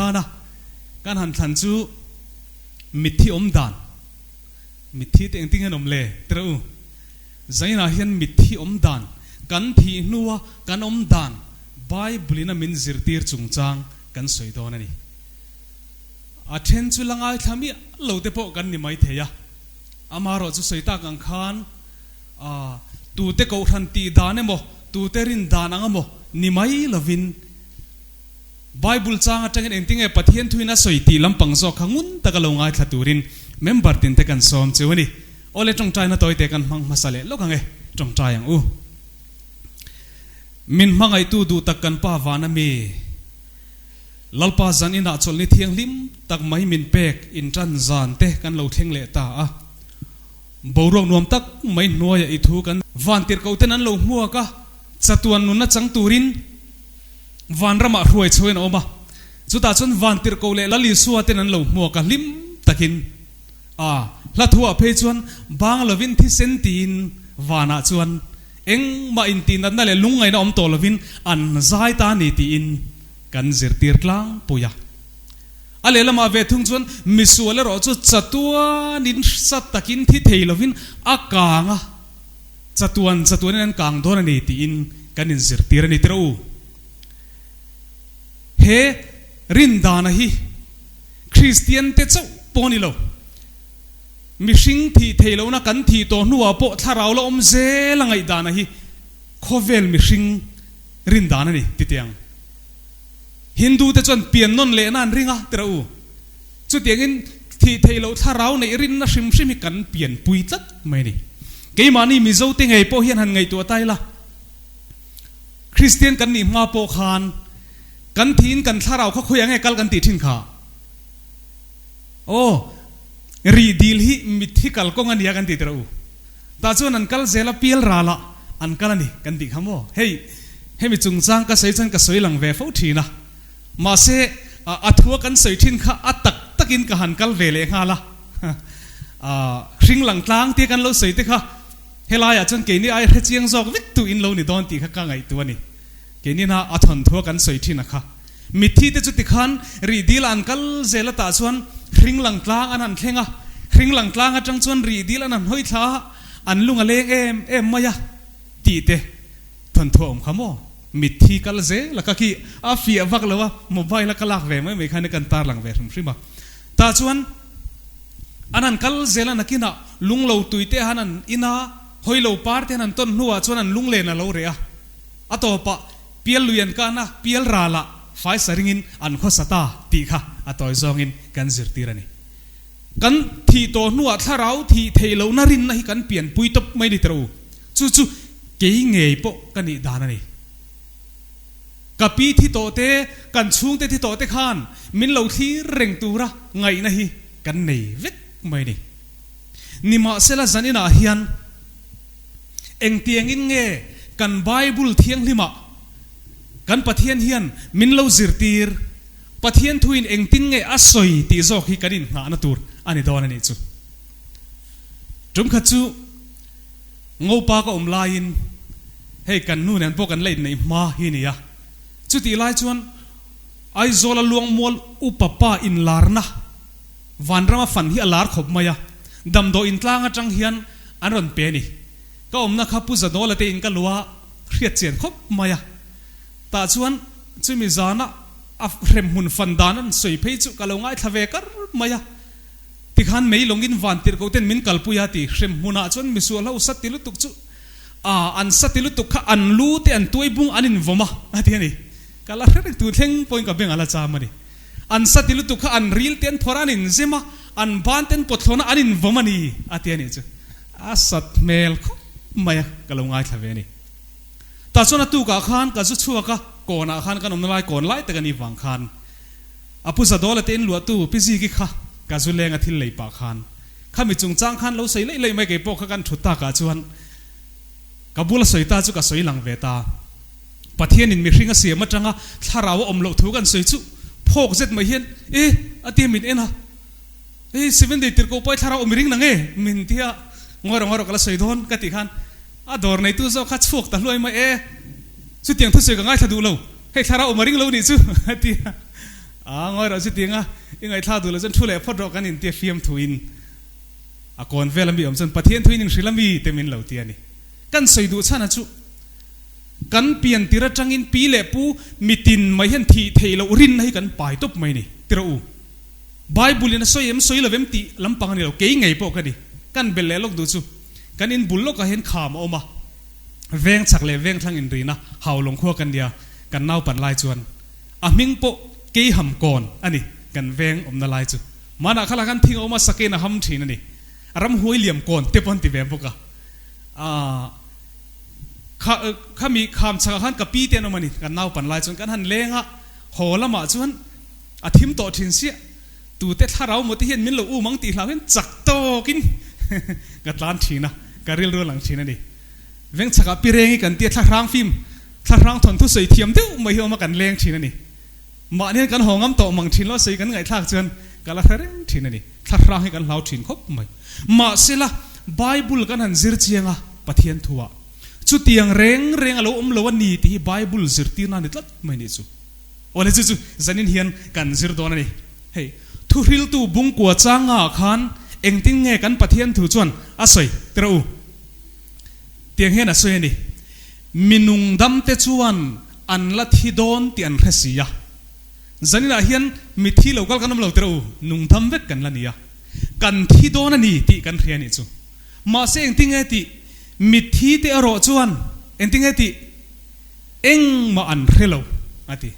atana kan han thlan chu mitthi awm dan, mitthi te engtin nge an awm le tirh u? Zainah hian mitthi awm dan, kan thih hnua kan awm dan Bible in a min zirtir chungchang kan sawi dawn a ni. A then chu la ngaithla miah lo te pawh kan ni maithei a, amaherawh chu sawi tak ang khan a tute kohhran tih dan emaw, tute rin dan ang emaw ni mai lovin Bible chang atangin engtinge Pathian thuin a sawi tih lampang zawk kha ngun taka lo ngaithla turin member tinte kan sawm cheu a ni. Awle tawngtaina tawite kan hmang hmasa leh lawk ang e, tawngtai ang u. Min hmangaihtu duh tak kan Pa van a mi, Lalpa zan inah chawlhni thianghlim tak mai min pek intan zan te kan lo thleng leh ta a. Boruak nuam tak mai hnuaiah i thu kan. Van tirhkoh ten an lo hmuak a, chatuan nunna chang turin van ramah hruai chhoin a awm a. Chutah chuan van tirhkoh leh Lal Isua ten an lo hmuak a, hlim takin a hla thuah phei chuan bang lovin thisen tiin vanah chuan engmah intihnatna leh lungngaihna awm tawh lovin an zai ta a ni tiin kan zirtir tlangpui a. A lehlamah ve thung chuan misual erawh chu chatuanin sa takin thi thei lovin a kang a, chatuan chatuanin an kang dawn a ni tiin kan inzirtir a ni tirh u. He rindana hi Kristian te chauh pawh a ni lo. Mihring thih thei lohna kan thih tawh hnuah pawh thlarau la awm zel a ngaihdana hi khawvel mihring rindan a ni titiang. Hindu te chuan pian nawn lehna an ring a, ti rawh u. Chutiangin thih theih loh thlarau neih rinna hrim hrim hi kan pianpui tlat mai a ni. Keimahni Mizo te ngei pawh hian han ngaihtuah ta ila, Kristian kan nih hma pawh khan kan thiin kan thlarau kha khawi ang nge kal kan tih thin kha? Aw, rih dil hi mitthi kalkawng a nia kan ti ti rawh u. Tah chuan an kal zel a, pial ralah an kal a ni kan tih kha maw? Hei, hemi chungchang ka sawi chuan ka sawi lang ve fo thin a, mahse a thua kan sawi thin kha a tak takin ka han kal ve leh nghal a, hring lang tlang tia kan lo sawi te kha helaiah chuan keini ai hre chiang zawk vek tu in lo ni dawn tih kha ka ngaihtuah a ni. Keini na a thawnthua kan sawi thin a kha. Mitthi te chu tikhan rih dil an kal zel a tah chuan hring lang tlang an han thleng a, hring lang tlang atang chuan rih dil an han hawi thla a, an lung a leng em em mai a tih te thawnthu a awm kha maw? Mitthi kal zel a ka khi a fiah vak lo a, mobile a ka lak ve mai mai khan kan tar lang ve hrim hrim a. Tah chuan an han kal zel a nakinah lung lo tui te han an in a, hawi lo par te han an tawn hnuah chuan an lunglen a lo reh a, a tawpah Pial lui an kan a, pial ralah fai sa ringin an khawsa ta tih kha a tawi zawngin kan zirtir a ni. Kan thih tawh hnuah thlarau thih theih lohna rinna hi kan pianpui tawp mai ni tawh u. Chu chu kei ngei pawh ka nih dan a ni. Ka pi thi tawh te, kan chhungte thi tawh te khan min lo thlir reng tura ngaihna hi kan nei vek mai ni. Nimahsela zaninah hian. Engtiangin nge kan Bible thianghlimah kan Pathian hian min lo zirtir? Pathian thuin engtin nge a sawi tih zawk hi kan inhnahna tur a ni dawn a nih chu. Tumkhat chu Ngopa ka awm laiin hei kan nu nen pawh kan la inneih hma hi a ni a. Chutih lai chuan Aizawla Luangmual upa pa inlarna Vanrama fan hi a lar khawp mai a, damdawi intlang atang hian an rawn pe a ni. Ka awmna kha Pu Zadawla te in ka lu a hriat chian khawp mai a. Tah chuan chumi zana a hremhmun fan dan an sawi phei chu ka lo ngaithla ve kar mai a. Tikhan mei lawngin van tirh ko ten min kalpui a ti. Hremhmunah chuan misual ho sa ti lutuk chu a an sa ti lutuk kha an lu te an tuai bung an invawm a a ti a ni. Ka la hre reng tu thleng pawhin ka beng a la cham a ni. An sa ti lutuk kha an ril te an phawrh a, an inzem a, an ban te an pawthlawn a, an invawm a ni, a ti a nih chu. A sat hmel khawp mai a, ka lo ngaithla ve a ni. Tah chuan a tukah khan ka zu chhuak a, kawnah khan kan awmna lai kawn lai tak a nih vang khan a pu Zadawla te inluahtu Pi Ziki kha ka zu leng a thil lei pah khan khami chungchang khan lo sawi leih leih mai kei pawh kha kan thut takah chuan ka bula sawi ta chu ka sawi lang ve ta. Pathianin mihring a siam atanga thlarau a awm loh thu kan sawi chu phawk zet mai hian e a tia min en a, e Seven Day tirhkoh pawh i thlarau awm i ring nang e min tia ngawi rawh ngawi rawh ka la sawi dawn ka tih khan a dawr neitu zawk kha chhuak ta hluai mai e chutiang thusawi ka ngaithla duh lo hei thlarau awm a ring lo nih chu a tia. A ngawi rawh chuti anga i ngaihthlak duh loh chuan thu leh phawt rawh kan intia fiam thuin a kawn vel ami awm chuan Pathian thuin inhrilh ami te min lo ti a ni. Kan sawi duh chhan a chu kan pian tir atangin pi leh pu mitin mai hian thih theih loh rinna hi kan pai tawp mai ni ti rawh u. Bible in a sawi em sawi lo em tih lampang a ni lo kei ngei pawh ka ni. Kan bel leh lawk duh chu kan in bul lawkah hian kham a awm a veng chak leh veng thlang inrina haulawng khua kan nia kan naupan lai chuan A hming pawh Keiham kawn a ni, kan veng awmna lai chu. Manah kha lah khan thing a awm a, sakein a ham thin a ni. A ramhuai liam kawn te pawh an ti ve bawk a. Aaa kha khami kham chhakah khan ka pi te an awm a ni, kan naupan lai chuan kan han leng a, haw lamah chuan a thim tawh thin siah. Tute thlarau maw te hian min lo um ang tih hlau hian chak tawkin ka tlan thin a, ka rilru a lang thin a ni. Veng chhakah pi rengi kan tia thlahrang fim, thlahrang thawnthu sawi thiam deuh mai hi awm a kan leng thin a ni. Mahni hian kan haw ngam tawh mang thin lo a sawi kan ngaihthlak chuan ka la hre reng thin a ni. Thlahrang hi kan hlau thin khawp mai. Mahsela Bible kan han zir chiang a Pathian thuah chutiang reng reng a lo awm lo a ni tih hi Bible zirtirna a ni tlat mai nih chu. Awle chu chu zanin hian kan zir dawn a ni. Hei thuhriltu bungkua changa khan engtin nge kan Pathian thu chuan a sawi tira u. Tiang hian a sawi a ni, Mi nung damte chuan an la thi dawn tih an hre si a. Zaninah hian mi thi lo kal kan awm lo tirh u, nung dam vek kan la ni a. Kan thi dawn a ni tih kan hria a nih chu. Mahse engtinge tih mitthi te erawh chuan engtinge tih engmah an hre lo a ti.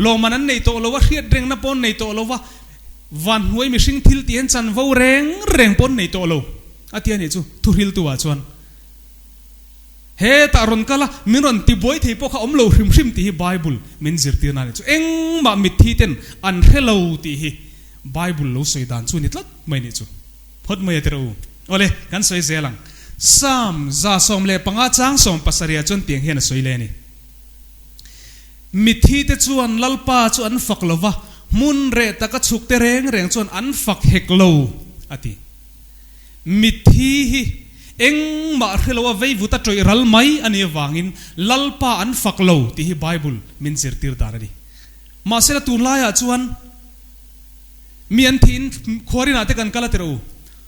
Lawmman an nei tawh lo a, hriat rengna pawh an nei tawh lo va, van hnuai mihring thil tih an chanvo reng reng pawh an nei tawh lo a ti a nih chu thuhriltu ah chuan. Hetah rawn kal a, min rawn tibuai thei pawh kha awm lo hrim hrim tih hi Bible min zirtirna a nih chu. Engmah mitthi ten an hre lo tih hi Bible lo sawi dan chu a ni tlat mai a nih chu. Phawt mai a ti rawh u. Awle, kan sawi zel ang. Psalm 115 chang 70 chuan tiang hian a sawi leh a ni. Mitthite chuan Lalpa chu an fak lo va, hmun reh taka chhukte reng reng chuan an fak hek lo, a ti. Mitthi hi engmah hre loa veivuta tawih ral mai a nih avangin Lalpa an fak lo tih hi Bible min zirtir dan a ni. Mahsela tunlaiah chuan mi an thihin khuarinah te kan kal a ti rawh u.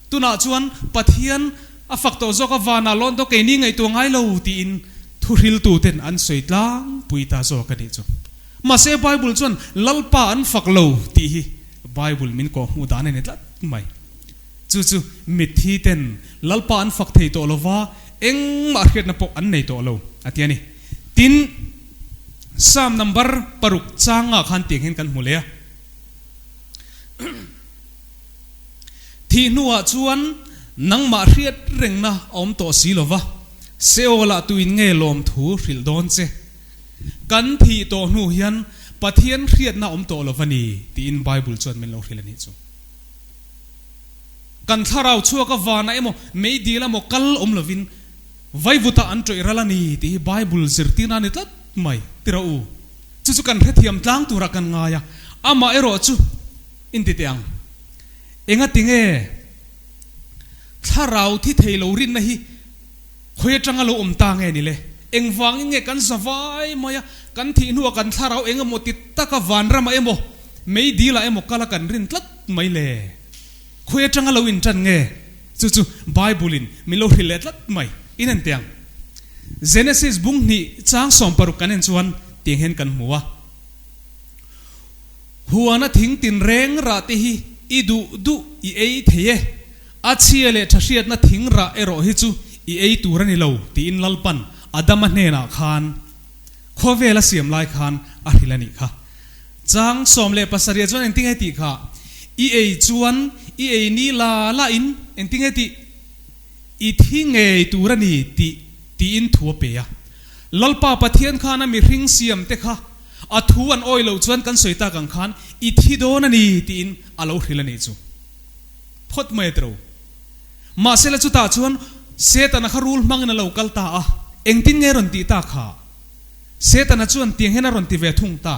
Tunah chuan Pathian a fak tawh zawk a, vanah lawn tawh keini ngaihtuah ngai lo tiin thuhriltuten an sawi tlangpui ta zawk a nih chu. Mahse Bible chuan Lalpa an fak lo tih hi Bible min kawhhmuh dan a ni tlat mai. Chu chu mitthi ten Lalpa an fak thei tawh lova engmah hriatna pawh an nei tawh lo a ti a ni. Tin, Psalm number paruk changa khan tiang hian kan hmu leh a. Thih hnuah chuan nangmah hriat rengna a awm tawh si lo va, Seolah tuin nge lawmthu hrilh dawn che? Kan thih tawh hnu hian Pathian hriatna a awm tawh lo va ni, tiin Bible chuan min lo hrilh a nih chu. Kan thlarau chhuak a vanah emaw, meidil emaw kal awm lovin vaivutah an tawih ral a ni tih hi Bible zirtirna a ni tlat mai, ti rawh u. Chu chu kan hrethiam tlang turah kan ngai a, amaherawh chu, Inti teh ang. Engati nge thlarau thi thei lo rinna hi khawi atanga lo awm ta nge ni le? Engvangin nge kan za vai mai a, kan thih hnuah kan thlarau eng emaw ti taka vanramah emaw, meidilah emaw kala kan rin tlat mai le? Khawi atanga lo intan nge? Chu chu Bible-in min lo hrilh leh tlat mai. In en teh ang. Genesis bung hnih chang 60 kan en chuan tiang hian kan hmu a. Huana thing tin reng rah te hi i duh duh i ei thei e, a chhia leh tha hriatna thing rah erawh hi chu i ei tur a ni lo, tiin Lalpan Adama hnenah khan khawvel a siam lai khan a hrilh a nih kha. Chang 17 chuan engtinge tih kha? I ei chuan i ei ni la la in engtinge tih? I thi ngei tur a ni tih tiin thu a pe a. Lalpa Pathian khan a mihring siam te kha A thu an awi loh chuan kan sawi tak ang khan i thi dawn a ni tiin a lo hrilh a nih chu. Phawt mai a tiro. Mahsela chutah chuan Setana kha rul hmangin a lo kal ta a, engtin nge rawn tih tak kha? Setana chuan tiang hian a rawn ti ve thung ta.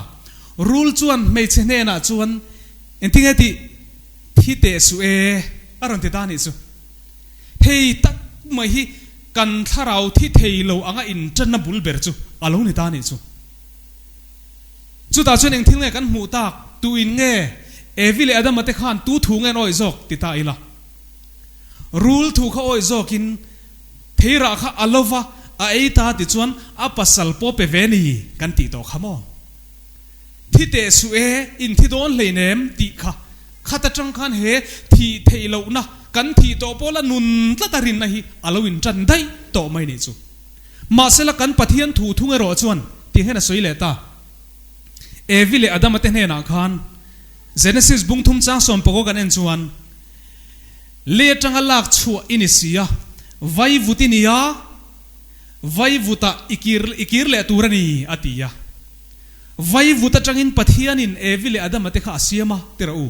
Rul chuan hmeichhe hnenah chuan engtin nge tih? Thi teh suh e a rawn ti ta a nih chu. Hei tak mai hi kan thlarau thi thei lo anga inṭanna bul ber chu a lo ni ta a nih chu. Chutah chuan eng thil nge kan hmuh tak? Tu in nge Evi leh Adama te khan tu thu nge an awih zawk ti ta ila. Rul thu kha awih zawkin theirah kha a lo va, a ei ta ti chuan a pasal pawh pe ve ni kan tih tawh kha maw? Thi teh suh e, in thi dawn hleinem tih kha khat atang khan he thih theih lohna kan thih tawh pawh la nun tlat a rinna hi a lo intan daih tawh mai nih chu. Mahsela kan Pathian thu thung erawh chuan tih hian a sawi leh ta. Evi leh Adama te hnenah khan Genesis bung thum chang sawmpakaw kan en chuan Lei atanga lak chhuah i ni si a, vai vut i ni a, vai vutah i kir i kir leh tur a ni, a ti a. Vai vut atangin Pathianin Evi leh Adama te kha a siam a, ti rawh u.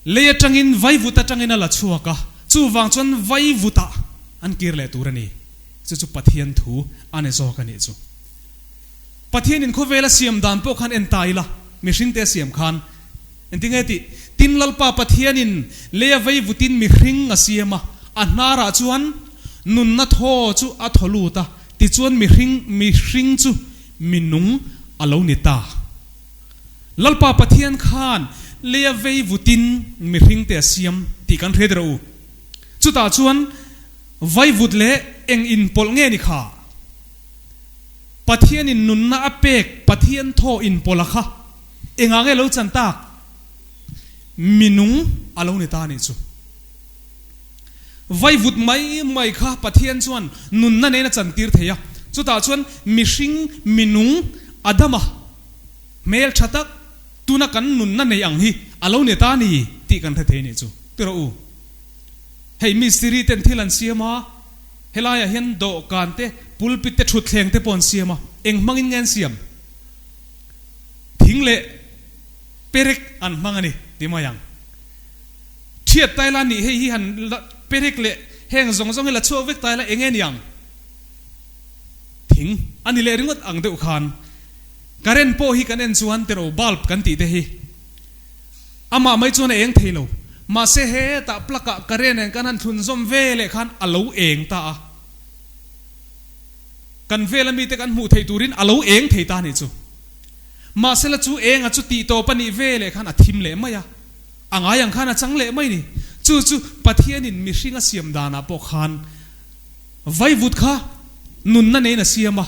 Lei atangin vai vut atangin a la chhuak a, chuvang chuan vai vutah an kir leh tur a ni. Chu chu Pathian thu a ni zawk a nih chu. Pathianin khawvela siam dan pawh khan en ta ila, mihringte a siam khan engtinge tih? Tin Lalpa Pathianin leia vei vutin mihring a siam a, a hnarah chuan nunna thaw chu a thaw lut a, tichuan mihring mihring chu minung a lo ni ta. Lalpa Pathian khan leia vei vutin mihringte a siam tih kan hre der u. Chutah chuan vaivut leh eng inpawlh nge ni kha? Pathianin nunna a pek Pathian thaw inpawlh a kha engah nge lo chan tak? Minung a lo ni ta anih chu. Vaivut mai mai kha Pathian chuan nunna nen a chantir thei a, chutah chuan mihring minung Adama hmel tha tak tuna kan nunna nei ang hi a lo ni ta a ni tih kan hre thei anih chu. Ti rawh u. Hei mistiri ten thil an siam a, helaiah hian dawhkan te, pulpit te, thutthleng te pawh an siam a, eng hmangin nge an siam? Thing leh perek an hmang a ni ti mai ang. Thiat tai la nih hei hi han la perek leh heng zawng zawng hi la chhuak vek tai la eng nge ni ang? Thing a ni leh ringawt ang deuh khan current pawh hi kan en chuan tero bulb kan tih te hi amah mai chuan a eng thei lo. Mahse hetah plug ah current nen kan han thlun zawm ve leh khan a lo eng ta a. Kan vela mite kan hmuh theih turin a lo eng thei ta a nih chu. Mahse la chu eng a chu tih tawp a nih ve leh khan a thim leh mai a. A ngai ang khan a chang leh mai ni. Chu chu Pathianin mihring a siam danah pawh khan vaivut kha nunna neiin a siam a.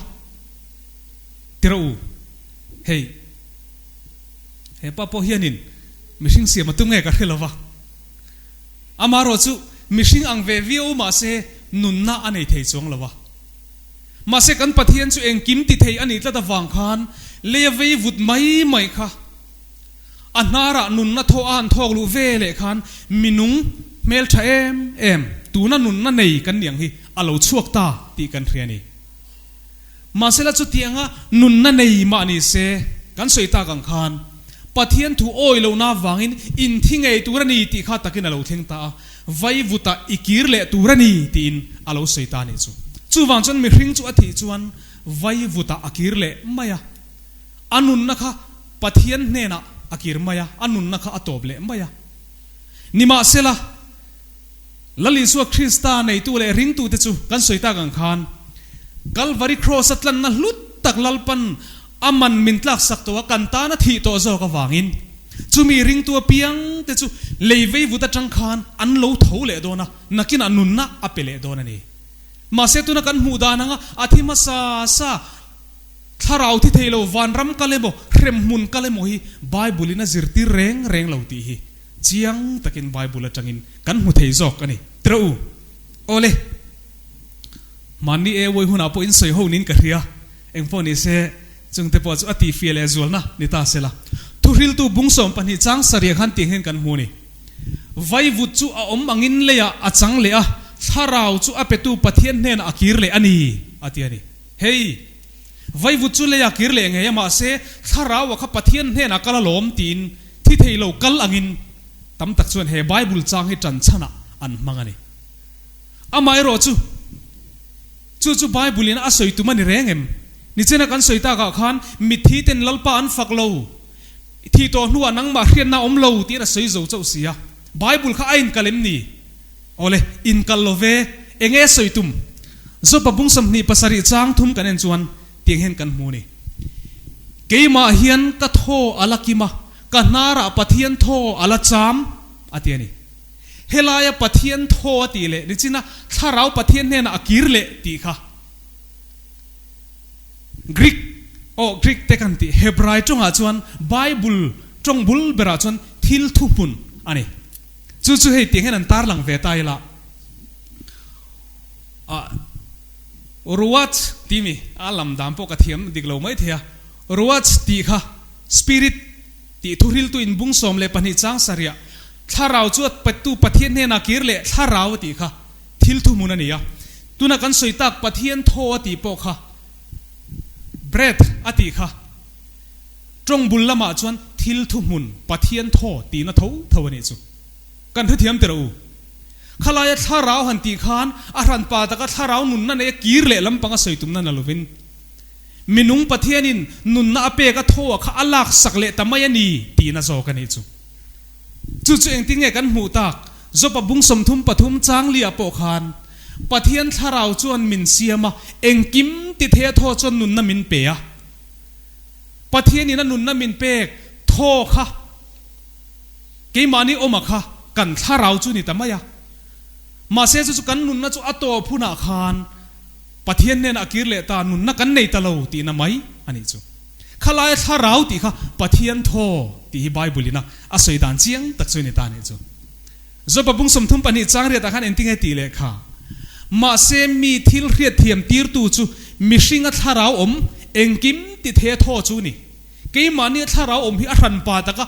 Ti rawh u. Hei, he pa pawh hianin mihring siam a tum nge ka hre lo va. Amaherawh chu mihring ang ve viau mahse nunna a nei thei chuang lo va. Mahse kan Pathian chu engkim ti thei a nih tlat avang khan lei a veivut mai mai kha. A hnarah nunna thaw a han thawk luh ve leh khan minung hmel tha em em, tuna nunna nei kan nih ang hi a lo chhuak ta tih kan hria a ni. Mahsela chutianga nunna nei mah ni se, kan sawi tak ang khan Pathian thu awi lohna avangin inthi ngei tur a ni tih kha takin a lo thleng ta a, vaivutah i kir leh tur a ni tiin a lo sawi ta a nih chu. Chuvang chuan mihring chu a thih chuan vaivutah a kir leh mai a. A nunna kha Pathian hnenah a kir mai a, a nunna kha a tawp leh mai a. Nimahsela, Lal Isua Krista neitu leh ringtute chu kan sawi tak ang khan, Kalvari Kraws-a tlanna hlut tak Lalpan a man min tlaksak tawh a, kan tan a thih tawh zawk avangin, chumi ringtu apiangte chu lei veivut atang khan an lo tho leh dawn a, nakinah nunna a pe leh dawn a ni. Mahse, tuna kan hmuh dan anga a thi hmasa sa, Thlarau thi thei lo vanram kal emaw, hremhmun kal emaw hi Bible in a zirtir reng reng lo tih hi chiang takin Bible atangin kan hmu thei zawk a ni. Tira u, awle, mahni AY hunah pawh in sawi ho niin ka hria, engpawh ni se chungte pawh chu a tihfiah leh zualna ni ta sela. Thuhriltu bung 12 chang sarih khan tih hian kan hmu a ni. Vaivut chu a awm angin leiah a chang leh a, thlarau chu a petu Pathian hnenah a kir leh a ni, a ti a ni. Hei, vaivut chu leiah kir leh ngei a, mahse, Thlarau-a kha Pathian hnenah kal alawm tiin thi thei lo kal angin tam tak chuan he Bible chang hi ṭan chhanah an hmang a ni. Amaherawh chu, chu chu Bible-in a sawi tum a ni reng em? Nichina kan sawi takah khan mitthi ten Lalpa an fak lo, thi tawh hnuah nangmah hriatna a awm lo tiin a sawi zo chauh si a. Bible kha a inkal em ni? Awle, inkal lo ve, eng nge sawi tum? Zopa bung 27 chang thum kan en chuan tiang hian kan hmu a ni. Keimah hian ka thaw a la kim a, ka hnarah Pathian thaw a la cham, a ti a ni. Helaia Pathian thaw a tih leh nichina Thlarau Pathian hnenah a kir leh tih kha Greek, aw Greek te kan tih Hebrai tawngah chuan Bible tawng bul berah chuan thil thuhmun a ni. Chu chu hei tiang hian an tarlang ve ta ila. Ah Ruach tih mi a lam dan pawh ka thiam dik lo mai thei a, Ruach tih kha Spirit tih thuhriltu in bung 12 chang sarih Thlarau chu a pettu Pathian hnenah kir leh Thlarau a tih kha thil thuhmun a ni a, tuna kan sawi tak Pathian thaw a tih pawh kha Breath a tih kha tawng bul lamah chuan thil thuhmun Pathian thaw tihna tho tho a nih chu. Kan hrethiam teh rawh u. Khalaia thlarau han tih khan a hran pa taka thlarau nunna nei a kir leh lampang a sawi tumna na lovin, minung Pathianin nunna a pek a thaw a kha a lak sak leh ta mai a ni tihna zawk a nih chu. Chu chu engtin nge kan hmuh tak? Jopa bung 33 chang liah pawh khan Pathian thlarau chuan min siam a, engkim ti thei a thaw chuan nunna min pe a. Pathianin a nunna min pek thaw kha. Keimahni awma kha kan thlarau chu ni ta mai a. Mahse chu chu kan nunna chu a tawp hunah khan Pathian hnenah a kir leh ta, nunna kan nei ta lo tihna mai a nih chu. Khalaia thlarau tih kha Pathian thaw tih hi Bible ina a sawi dan chiang tak chu a ni ta a nih chu. Jopa bung 32 chang riatah khan engtinge tih leh kha? Mahse mi thil hriatthiam tirtu chu mihringa thlarau awm engkim ti thei a thaw chu ni. Keimahni a thlarau awm hi a hran pa taka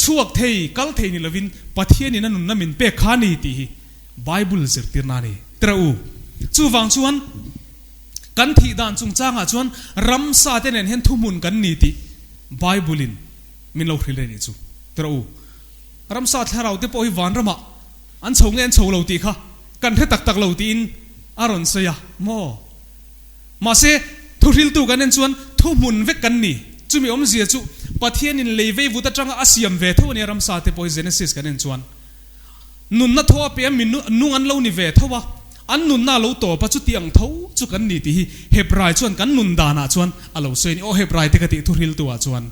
chhuak thei, kal thei ni lovin Pathianin a nunna min pek kha a ni tih hi Bible zirtirna a ni. Tira u, chuvang chuan kan thih dan chungchangah chuan ramsa te nen hian thuhmun kan ni tih Bible-in min lo hrilh a nih chu. Tira u, ramsa thlarau te pawh hi vanramah an chho nge an chho lo tih kha kan hre tak tak lo tiin a rawn sawi a maw? Mahse, thuhriltu kan en chuan thuhmun vek kan ni. Chumi awmzia chu Pathianin lei vei vut atanga a siam ve tho a nia ramsa te pawh hi Genesis kan en chuan nunna tho a pe a mi nung an lo ni ve tho a, an nunna a lo tawp a chuti ang tho chu kan ni tih hi Hebrai chuan kan nun danah chuan a lo sawi a ni. Aw Hebrai te ka tih thuhriltu ah chuan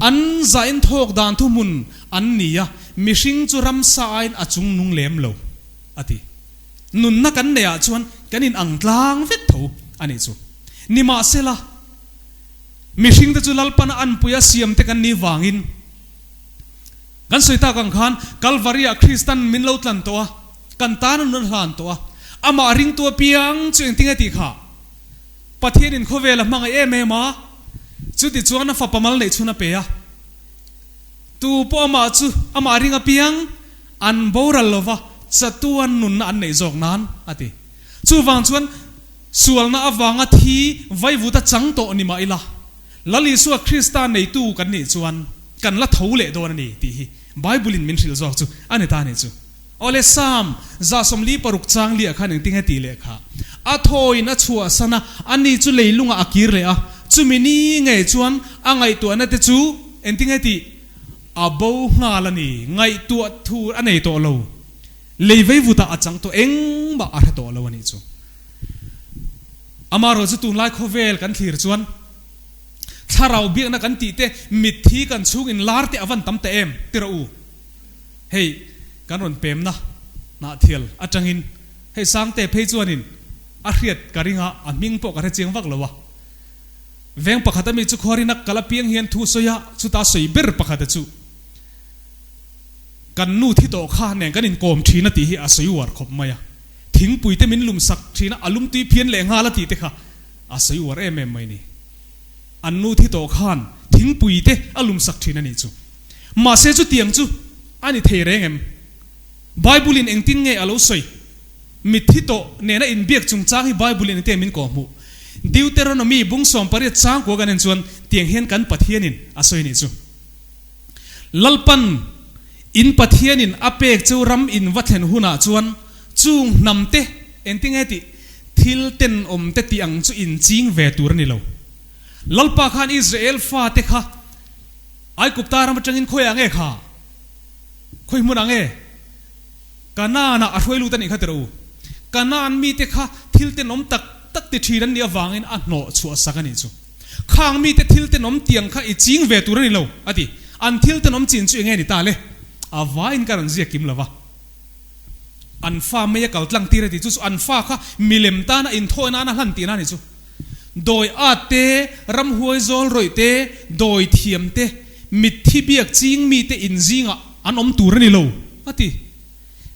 an zain thawk dan thuhmun an ni a, mihring chu ramsa aiin a chung nung lem lo a ti. Nunna kan neih ah chuan kan in ang tlang vek tho a nih chu. Nimahsela, mihring te chu Lalpana anpui a siam te kan nih vangin, kan sawi tak ang khan Kalvari ah Kristan min lo tlan tawh a, kan tan a nun a hlan tawh a, amah ringtu apiang chu engtin nge tih kha Pathianin khawvel a hmangaih em em a, chuti chuan a fapa mal neih chhun a pe a, tu pawh amah chu amah ring apiang An boral lova chatuan nunna an neih zawk nan, a ti. Chuvang chuan sualna avanga thi vaivuta chang tawh ni mah ila, Lal Isua Krista neitu kan nih chuan kan la tho leh dawn a ni tih hi Bible-in min hrilh zawk chu a ni ta a nih chu. Awle Psalm 46 chang liah khan engtinge tih leh kha? A thawiin a chhuahsan a, ani chu leilungah a kir leh a, chumi ni ngei chuan a ngaihtuahna te chu engtinge tih? A bo nghal a ni, ngaihtuah thur a nei tawh lo. Lei vei vutah a chang tawh engmah a hre tawh lo a nih chu. Amaherawh chu tunlai khawvel kan thlir chuan thlarau biakna kan tih te, mitthi kan chhung inlar te a van tam ta em ti rawh u. Hei kan rawn pemna hnahthial atangin hei Sangte phei chuanin a hriat ka ring a, a hming pawh ka hre chiang vak lo a. Veng pakhat ami chu khuarin a kal apiang hian thu sawi a, chuta sawi ber pakhat a chu kan nu thi tawh kha nen kan inkawm thin a tih hi a sawi uar khawp mai a. Thingpui te min lum sak thin a, a lum tui phian leh nghal a tih te kha a sawi uar em em mai ni. An nu thi tawh khan thingpui te a lum sak thin a nih chu. Mahse chutiang chu a ni thei reng em? Bible in engtin nge a lo sawi? Mitthi tawh nena inbiak chungchang hi Bible in engte min kawhhmuh? Deuteronomy bung 18 chang kua kan en chuan tiang hian kan Pathianin a sawi nih chu. Lalpan in Pathianin a pek chu ram in va thlen hunah chuan chung hnam te engtinge tih thil tenawm te tih ang chu in ching ve tur a ni lo. Lalpa khan Israel fate kha Aigupta ram atangin khawiah nge kha? Khawi hmunah nge? Kanaan-ah a hruai lut a nih kha tirh u. Kanaan mite kha thil tenawm tak tak ti thin an nih avangin a hnawh chhuah sak a nih chu. Khang mite thil tenawm tiang kha i ching ve tur a ni lo, a ti. An thil tenawm chin chu enge ni ta le? A vaiin ka rawn ziak kim lo va. An fa mei a kal tlang tir a ti chu chu an fa kha milem tana inthawi nana hlan tihna a ni chu. Dawi at te, ramhuai zawl rawih te, dawi thiam te, mitthi biak ching mite inzingah an awm tur a ni lo, a ti.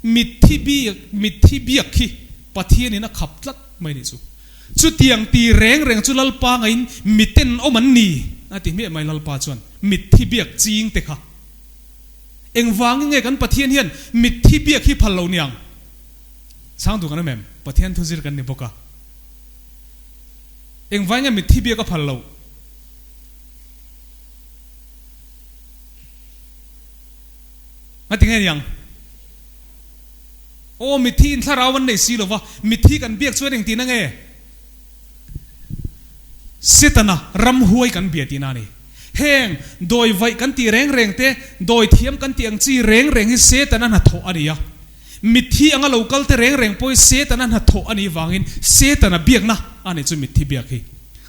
Mitthi biak, mitthi biak khi Pathianin a khap tlat mai a nih chu. Chutiang ti reng reng chu Lalpa ngaiin miten awm an ni, a ti hmiah mai Lalpa chuan mitthi biak ching te kha. Engvangin nge kan Pathian hian mitthi biak hi phal lo niang? Chhang duh kan awm em? Pathian thu zir kan ni bawk a. Engvangin nge mitthi biak a phal loh? Ngati nge niang? Aw, mitthi in thlarau an nei si lo va, mitthi kan biak chuan engtin a nge? Setana ramhuai kan bia tihna a ni. Heng dawi vaih kan tih reng reng te, dawi thiam kan tih ang chi reng reng hi Setana hnathawh a ni a. Mitthi anga lo kal te reng reng pawh hi Setana hnathawh a nih vangin Setana biakna a ni chu mitthi biak hi.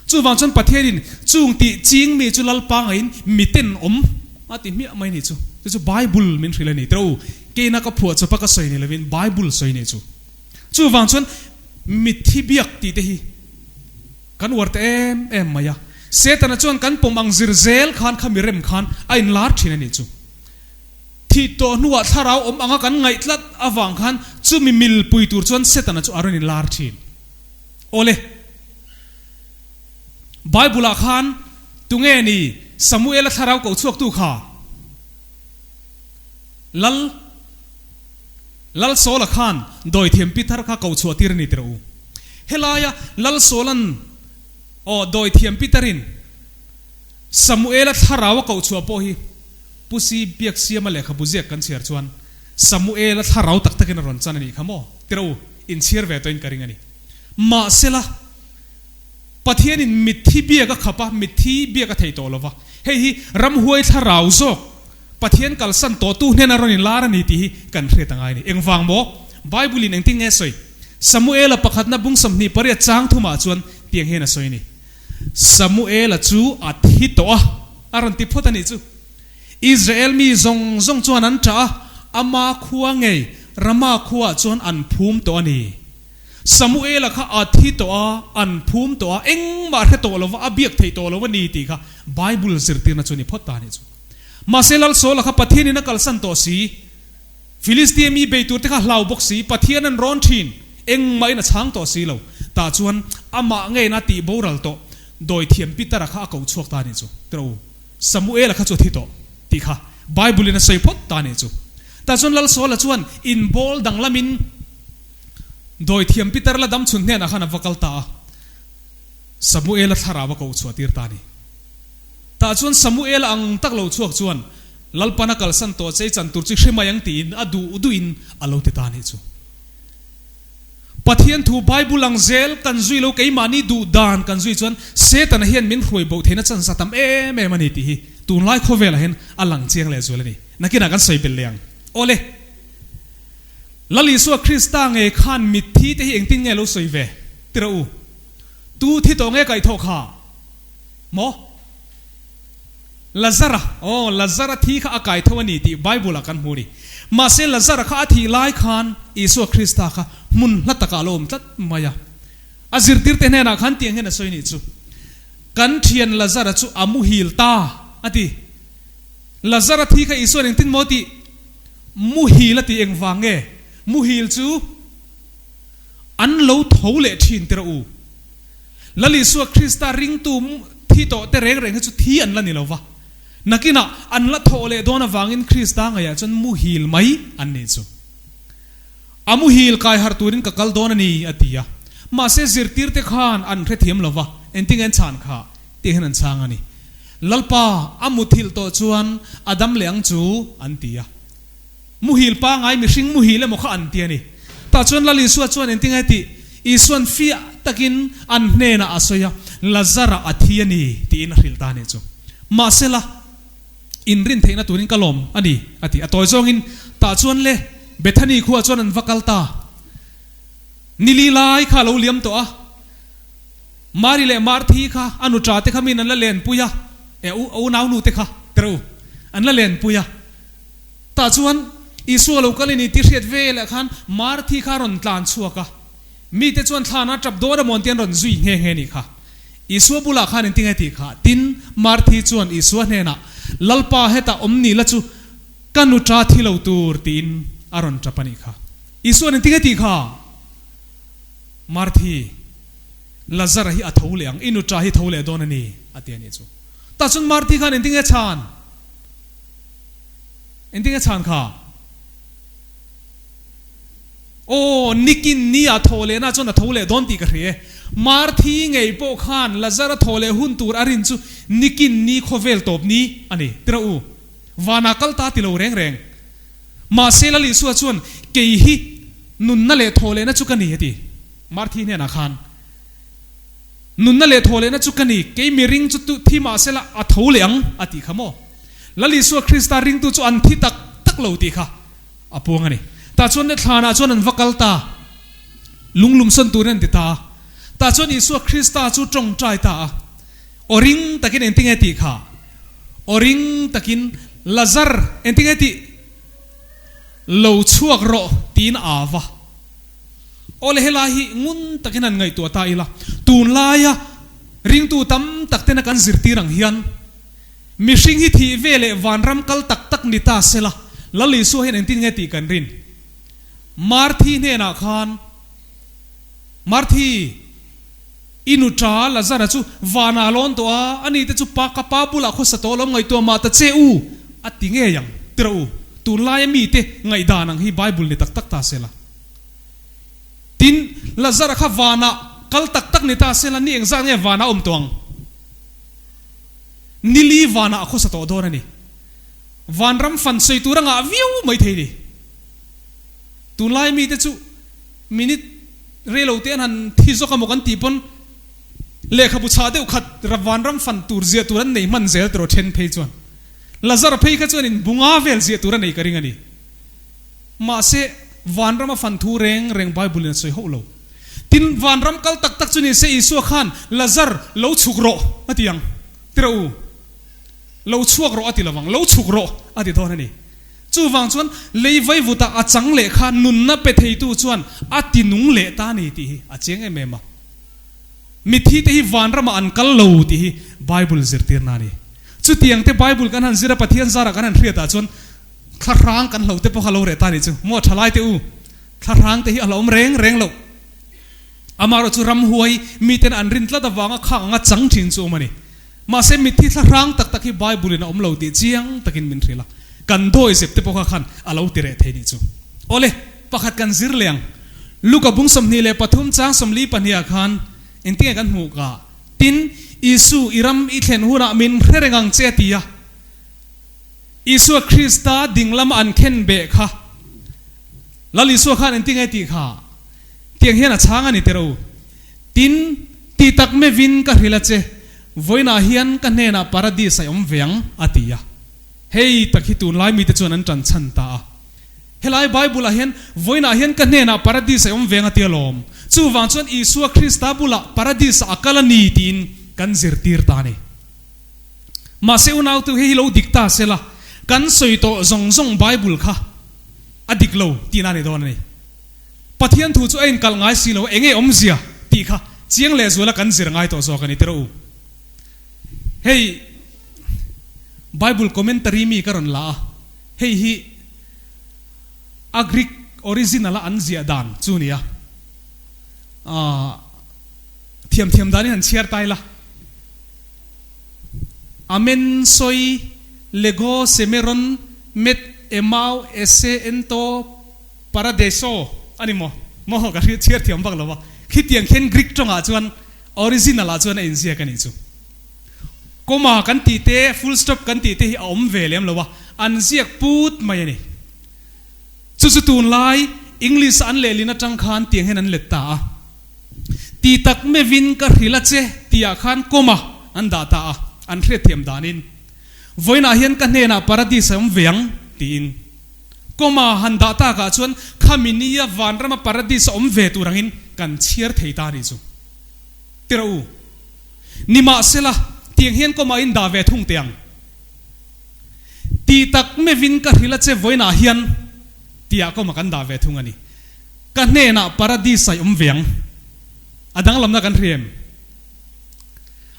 Chuvang chuan Pathianin chung tih ching mi chu Lalpa ngaiin miten awm a ti hmiah mai ni chu. Chu chu Bible min hrilh a ni. Tiro, keina ka phuah chawpa ka sawi ni lovin Bible sawi ni chu. Chuvang chuan mitthi biak tih te hi kan uar ta em em mai a. Setana chuan kan pawm ang zir zel khan kha mirem khan a inlar thin a nih chu. Thih tawh hnuah thlarau awm anga kan ngaih tlat avang khan chumi milpui tur chuan Setana chu a rawn inlar thin. Awle. Bible ah khan tunge ni Samuela thlarau ko chhuaktu kha? Lal Lal Saula khan dawithiam Peter kha ko chhuah tir a ni tirh u. Helaia Lal Saula'n aw dawithiam Peter-in Samuela thlarau a koh chhuah pawh hi Pusi Biaksiama lehkhabu ziak kan chhiar chuan Samuela thlarau tak takin a rawn chan a nih kha maw tirh u, inchhiar ve tawhin ka ring a ni. Mahsela, Pathianin mitthi biak a khap a, mitthi biak a thei tawh lo va. Hei hi ramhuai thlarau zawk Pathian kalsan tawhtu hnena rawn inlar a ni tih hi kan hriat a ngai a ni. Engvang maw? Bible-in engtin nge a sawi? Samuela pakhatna bung 28 chang thumah chuan tiang hian a sawi a ni, Samuela chu a thi tawh a, a rawn ti phawt a nih chu. Israel mi zawng zawng chuan an ṭah a, ama khua ngei Rama khuaah chuan an phum tawh a ni. Samuela kha a thi tawh a, an phum tawh a, engmah hre tawh lova, a biak theih tawh lo a ni tih kha Bible zirtirna chu a ni phawt ta a nih chu. Mahse Lal Saula kha Pathianin a kalsan tawh si, Filistia mi bei turte kha hlau bawk si, Pathian an rawn thin, engmahin a chhang tawh si lo. Tah chuan amah ngeiin a tih boral tawh, dawithiam Peter-a kha a ko chhuak ta a nih chu. Tiraw u, Samuela kha chu a thi tawh tih kha Bible-in a sawi phawt ta a nih chu. Tah chuan Lal Saula chuan inbawl danglamin, Dawithiam Peter la dam chhun hnenah khan a va kal ta a, Samuela thlarau a koh chhuah tir ta a ni. Tah chuan Samuela ang tak lo chhuak chuan, Lalpan a kalsan tawh che i chan tur chu i hre mai ang tiin a duh duhin a lo ti ta a nih chu. Pathian thu Bible ang zel kan zui lo keimahni duh dan kan zui chuan Setana hian min hruai bo theihna chan za tam em em a ni tih hi tunlai khawvelah hian a lang chiang lehzual a ni. Nakinah kan sawi belh leh ang. Awle. Lal Isua Krista nge khan mitthi te hi engtin nge lo sawi ve? Ti rawh u. Tu thi tawh nge kaihthawh kha? Maw? Lazara, aw, Lazara thi kha a kaitho a ni tih Bible ah kan hmu a ni. Mahse Lazara kha a thih lai khan Isua Krista kha hmun hla takah a lo awm tlat mai a. A zirtirte hnenah khan tiang hian a sawi nih chu, Kan thian Lazara chu a muhil ta, a ti. Lazara thi kha Isua'n engtin maw tih? Muhil a ti engvang nge? Muhil chu an lo tho leh thin tirh u. Lal Isua Krista ringtu thi tawh te reng reng hi chu thi an la ni lo va. Nakinah an la thawh leh dawn avangin Krista ngaiah chuan muhil mai an nih chu. A muhil kai harh turin ka kal dawn a ni a ti a. Mahse zirtirte khan an hrethiam lo va, engtinge an chhan kha? Tih hian an chhang a ni. Lalpa, a muthilh tawh chuan a dam leh ang chu, an ti a. Muhil pangai mihring muhil emaw kha an ti a ni. Tah chuan Lal Isua chuan engtin nge tih? Isua'n fiah takin an hnenah a sawi a, Lazara a thi a ni, tiin a hrilh ta a nih chu. Mahsela, inrin theihna turin ka lawm a ni, a ti. A tawi zawngin, tah chuan le, Bethany khuaah chuan an va kal ta. Nili lai kha a lo liam tawh a. Mari leh Marthi kha a nuṭa te kha min an la lenpui a, e u a unaunu te kha tiro an la lenpui a. Tah chuan Isua lo kal in i ti hriat ve leh khan Marthi kha a rawn tlan chhuak a, mite chuan thlan a tap dawn a mawn te an rawn zui nghe nghe nih kha. Isua bulah khan engtinge tih kha? Tin, Marthi chuan Isua hnenah, Lalpa hetah awm ni la chu ka nuṭa thi lo tur tiin a rawn tap a nih kha. Isua'n engtinge tih kha? Marthi, Lazara hi a tho leh ang, i nuṭa hi tho leh dawn a ni, a ti a nih chu. Tah chuan Marthi khan engtinge chhan? Engtinge chhan kha? Aw, nikin ni ah thaw lehna chuan a tho leh dawn tih ka hria e. Marthi ngei pawh khan Lazara thaw leh hun tur a rin chu nikin ni khawvel tawp ni a ni. Tira u, vanah kal ta ti lo reng reng. Mahse Lal Isua chuan kei hi nunna leh thaw lehna chu ka ni a ti. Marthi hnenah khan, Nunna leh thaw lehna chu ka ni, kei mi ring chu tu thi mahsela a tho leh ang a tih kha maw? Lal Isua Krista ringtu chu an thi tak tak lo tih kha. A puang a ni. Tah chuan le thlanah chuan an va kal ta. Lunglumsawn turin an ti ta a. Tah chuan Isua Krista chu tawngtai ta a. Aw ring takin engtinge tih kha? Aw ring takin Lazar engtinge tih? Lo chhuak rawh tiin a va. Aw le helai hi ngun takin han ngaihtuah ta ila. Tunlaia ringtu tam tak tena kan zirtir ang hian, Mihring hi thih ve leh vanram kal tak tak ni ta sela, Lal Isua hian engtin nge tih kan rin? Marthi hnenah khan, Marthi, i nuṭa Lazara chu vanah a lawn tawh a, ani te chu pa ka pa bulah khawsa tawh alawm ngaihtuah mah ta che u, a ti ngei ang. Ti rawh u, tunlaia mite ngaihdan ang hi Bible ni tak tak ta sela. Tin, Lazara kha vanah kal tak tak ni ta sela, ni engzat nge vanah a awm tawh ang? Nili vanah a khawsa tawh dawn a ni. Vanram fan sawi tur a ngah viau mai thei ni. Tunlai mite chu minute rei lo te an han thi zawk a maw kan tih pawn lehkhabu chhah deuh khat vanram fan tur ziah tur an nei hman zel tawh then phei chuan Lazara phei kha chuan in bunga vel ziah tur a nei ka ring a ni. Mahse vanrama fan thu reng reng Bible in a sawi hauh lo. Tin, vanram kal tak tak chu ni se Isua khan, Lazar, lo chhuk rawh, a ti ang. Ti rawh u. Lo chhuak rawh a ti lovang, lo chhuk rawh, a ti dawn a ni. Chuvang chuan, lei vaivuta a chang leh kha nunna pe theitu chuan a ti nung leh ta a ni tih hi a chiang em em a. Mitthi te hi vanramah an kal lo tih hi Bible zirtirna a ni. Chutiang te Bible kan han zir a, Pathian zarah kan han hriatah chuan thlahrang kan hlo te pawh kha lo reh ta a nih chu. Maw thalai te u. Thlahrang te hi a hlauhawm reng reng loh. Amaherawh chu ramhuai miten an rin tlat avanga khak anga chang thin chu awm a ni. Mahse mitthi thlahrang tak tak hi Bible in a awm lo tih chiang takin min hrilh a. Kan dawi zep te pawh kha khan a lo ti reh thei nih chu. Awle, pakhat kan zir leh ang. Luka bung 23 chang 42 ah khan engtinge kan hmuh ka? Tin, Isu i ram i thlen hunah min hre reng ang che a ti a. Isua Krista ding lama an khen beh kha Lal Isua khan engtin nge tih kha tiang hian a chhang a ni teh rawh u. Tin, ti tak mevin ka hrilh a che, vawiinah hian ka hnenah Paradis a awm ve ang, a ti a. Hei tak hi tunlai mite chuan an ṭan chhan ta a. Helai Bible-ah hian vawiinah hian ka hnenah Paradis a awm ve ang a ti alawm. Chuvang chuan Isua Krista bulah Paradis-ah a kal a ni tiin kan zirtir ta a ni. Mahse unautu hei hi lo dik ta sela, kan sawi tawh zawng zawng Bible kha a dik lo tihna a ni dawn a ni. Pathian thu chu a inkalh ngai si lo, enge awmzia tih kha chiang lehzuala kan zir ngai tawh zawk a ni tiraw u. Hei Bible commentary mi ka rawn la a, hei hi a Greek original a an ziah dan chu nia. Thiam thiam danin han chhiar ta ila. Amen sawi Lego Semeron Met Emau Ese Ento Paradeso a ni maw? Maw ka hriat chhiar thiam vak lo va. Khitiang khian Greek tawngah chuan original ah chuan a inziak a nih chu. Comma kan tih te, full stop kan tih te hi a awm ve lem lo a, an ziak put mai a ni. Chu chu tunlai English a an lehlin atang khan tiang hian an let ta a. Ti tak mevin ka hrilh a che tihah khan kawma an dah ta a, an hriatthiam danin vawiinah hian ka hnenah paradis a awm ve ang tiin kawma han dah takah chuan khami nia vanrama paradis a awm ve tur angin kan chhiar thei ta a nih chu. Ti rawh u. Nimahsela, tiang hian kawmah in dah ve thung teh ang. Ti tak mevin ka hrilh a che vawiinah hian tiah kawmah kan dah ve thung a ni. Ka hnenah paradis a i awm ve ang. A danglamna kan hria em?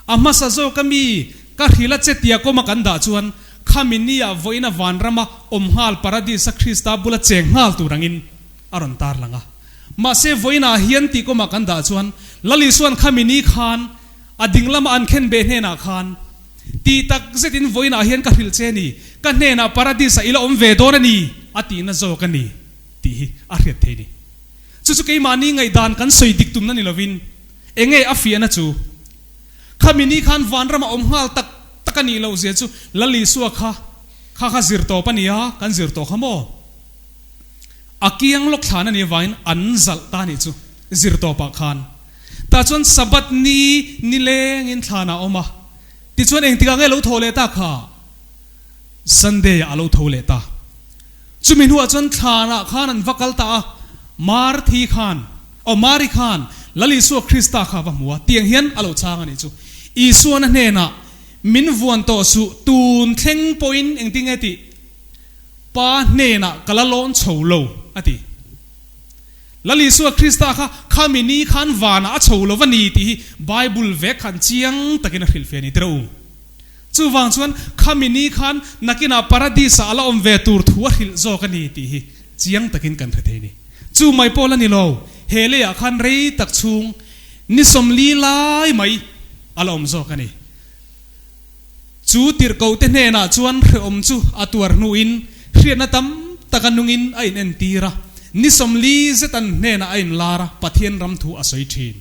A hmasa zawk a mi ka hrilh a che tia kawma kan dah chuan khami nia vawiina vanrama awm nghal paradis a Krista bula cheng nghal tur angin a rawn tar lang a. Mahse vawiinah hian tih kawmah kan dah chuan Lal Isuan khami ni khan a ding lama an khen beh hnenah khan ti tak zetin vawiinah hian ka hrilh che ni, ka hnenah paradis ah i la awm ve dawn a ni a tihna zawk a ni tih hi a hriat thei ni. Chu chu keimahni ngaihdan kan sawi dik tumna ni lovin enge a fiahna chu? Khami ni khan vanram a awm nghal tak tak a nih loh zia chu Lal Isua kha kha kha zir tawp a ni a, kan zir tawh kha maw? A kiang lawk thlan a nih avangin an zalh ta a nih chu zir tawpah khan. Tah chuan Sabbath ni nilengin thlanah a awm a, tichuan engtikah nge lo tho leh ta kha? Sunday ah a lo tho leh ta. Chumi hnuah chuan thlanah khan an va kal ta a, Marthi khan, aw Mari khan Lal Isua Krista kha a va hmu a, tiang hian a lo chhang a nih chu. Isuan a hnenah, Min vuan tawh suh, tun thleng pawhin engtin nge tih? Pa hnenah ka la lawn chho lo, a ti. Lal Isua Krista kha khami ni khan vanah a chho lo va ni tih hi Bible vek khan chiang takin a hrilhfiah a ni tirh u. Chuvang chuan khami ni khan nakinah Paradis-ah a la awm ve tur thu a hrilh zawk a ni tih hi chiang takin kan hre thei a ni. Chu mai pawh la ni lo, he leiah khan rei tak chhung ni 40 lai mai a la awm zawk a ni. Chu tirhkohte hnenah chuan hrehawm chu a tuar hnuin hriatna tam taka nungin a inentir a, ni 40 zet an hnenah a inlar a, Pathian ram thu a sawi thin.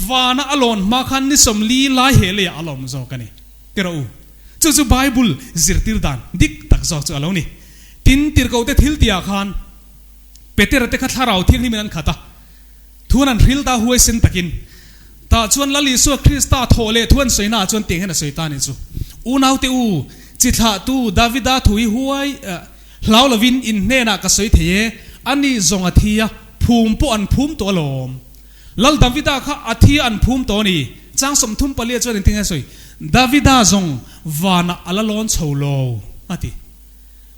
Vana a lawn hma khan ni 40 lai he leiah a lawm zawk a ni. Ti rawh u. Chu chu Bible zirtir dan dik tak zawk chu a lo ni. Tin, tirhkohte thil tihah khan Petera te kha thlarau thianghlimin an khat a, Thuan an hril ta huaisen takin. Tah chuan Lal Isua Krista thawh leh thu an sawi naah chuan tiang hian a sawi ta a nih chu. Unaute u, chi thlahtu Davida thu hi huai hlau lovin in hnenah ka sawi thei e, ani zawng a thi a, phum pawh an phum tawh alawm. Lal Davida kha a thi a an phum tawh a ni. Chang 34 chuan engtin nge a sawi? Davida zawng vanah a la lawn chho lo, a ti.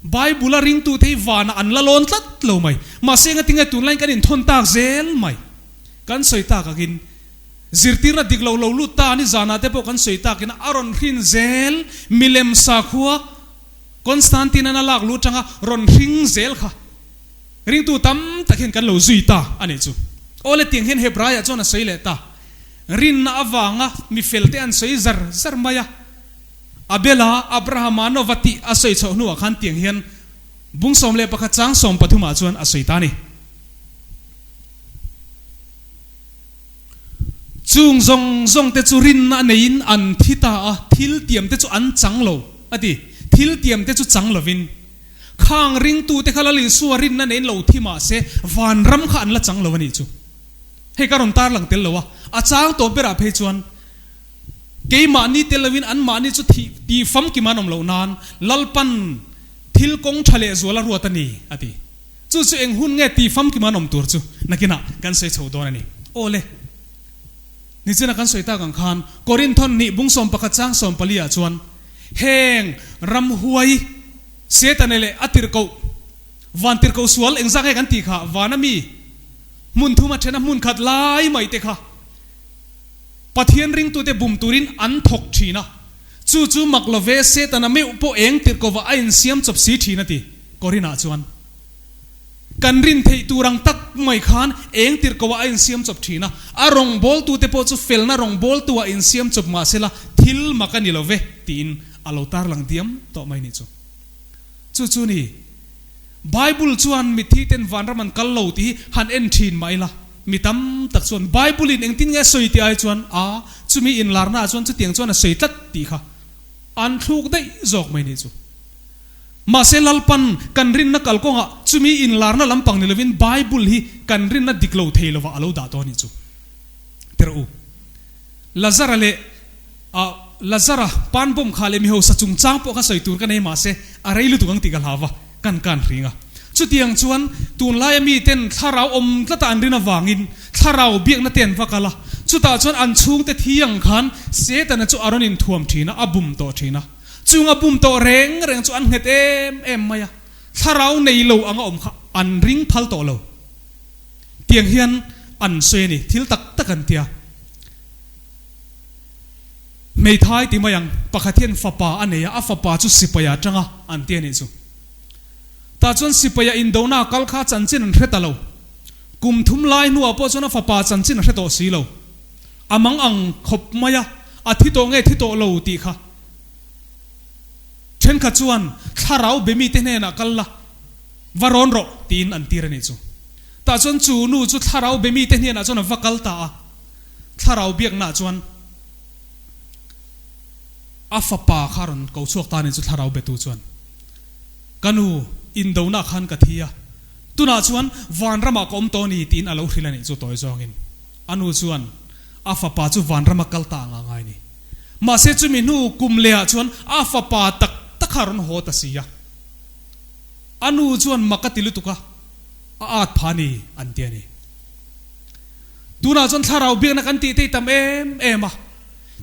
Bible a ringtute hi vanah an la lawn tlat lo mai. Mahse engatinge tunlaiin kan inthawn tak zel mai. Kan sawi tak angin zirtirna dik lo lo lut ta ni zanah te pawh kan sawi takin a rawn hrin zel milem sakhua Constantine-an a lak lu atanga rawn hring zel kha ringtu tam tak hian kan lo zui ta a nih chu. Awle tiang hian Hebraiah chuan a sawi leh ta. Rinna avanga mifelte an sawi zar zar mai a. Abela, Abrahama nova tih a sawi chhoh hnuah khan tiang hian bung 11 chang 13 ah chuan a sawi ta a ni. Chung zawng zawng te chu rinna neiin an thi ta a, thil tiam te chu an chang lo, a ti. Thil tiam te chu chang lovin, khang ringtute kha Lal Isua rinna neiin lo thi mah se, vanram kha an la chang lo a nih chu. Hei ka rawn tarlang tel lo a, a chang tawp berah phei chuan, Keimahni tel loin anmahni chu thih tih famkim an awm loh nan Lalpan thil kawng tha leh zual a ruat a ni, a ti. Chu chu eng hun nge tih famkim an awm tur chu nakinah kan sawi chho dawn a ni. Aw le, nichina kan sawi tak ang khan Korinthon hnih bung 11 chang 14 ah chuan heng ramhuai Setane leh a tirhkoh van tirhkoh sual engzah nge kan tih kha vana mi hmun thum a then a hmun khat lai mai te kha Pathian ringtute bum turin an thawk thin a, chu chu mak lo ve Setana meuh pawh eng tirh kovah a insiam chawp si thin a ti. Korinah chuan kan rin theih tur ang tak mai khan eng tirh kovah a insiam chawp thin a, a rawngbawltute pawh chu felna rawngbawltu ah insiam chawp mah sela thil mak a ni lo ve tiin a lo tarlang diam tawh mai nih chu. Chu chu ni. Bible chuan mitthi ten vanram an kal lo tih hi han en thin mah ila, mi tam tak chuan Bible in engtin nge a sawi tih ai chuan a chumi inlarna ah chuan chutiang chuan a sawi tlat tih kha an thluk daih zawk mai nih chu. Mahse Lalpan kan rinna kalkawngah chumi inlarna lampang ni lovin Bible hi kan rinna dik lo thei lovah a lo dah tawh a nih chu. Tirh u. Lazara leh a Lazara pan bawm kha leh mi hausa chungchang pawh kha sawi tur ka nei mahse a rei lutuk ang tih ka hlau va, kan kan hring a. Chutiang chuan tunlaia miten thlarau awm tlata an rin avangin thlarau biakna te an va kal a. Chutah chuan an chhungte thi ang khan Setana chu a rawn inthuam thin a, a bum tawh thin a. Chung a bum tawh reng reng chu an nghet em em mai a, thlarau nei lo anga awm kha an ring phal tawh lo. Tiang hian an sawi a ni, thil tak tak an tia. Hmeithai ti mai ang, pakhat hian fapa a nei a, a fapa chu sipaia tang a an ti a nih chu. Tah chuan sipaia indona kal kha chanchin an hre ta lo. Kum thum lai hnuah pawh chuan a fapa chanchin a hre tawh si lo. A mang ang khawp mai a, a thi tawh nge thi tawh lo tih kha. Thenkhat chuan thlarau be mite hnenah kal la, va rawn rawh tiin an tir a nih chu. Tah chuan chu nu chu thlarau be mite hnenah chuan a va kal ta a. Thlarau biaknaah chuan a fapa kha rawn ko chhuak ta a nih chu thlarau betu chuan. Ka nu, indonah khan ka thi a, tunah chuan vanramah ka awm tawh a ni tiin a lo hrilh a nih chu tawi zawngin. A nu chuan a fapa chu vanrama kal ta anga ngai a ni. Mahse chumi hnu kum lehah chuan a fapa tak tak kha a rawn haw ta si a. A nu chuan mak a ti lutuk a, a at pha a ni an ti a ni. Tunah chuan thlarau biakna kan tih te hi tam em em a,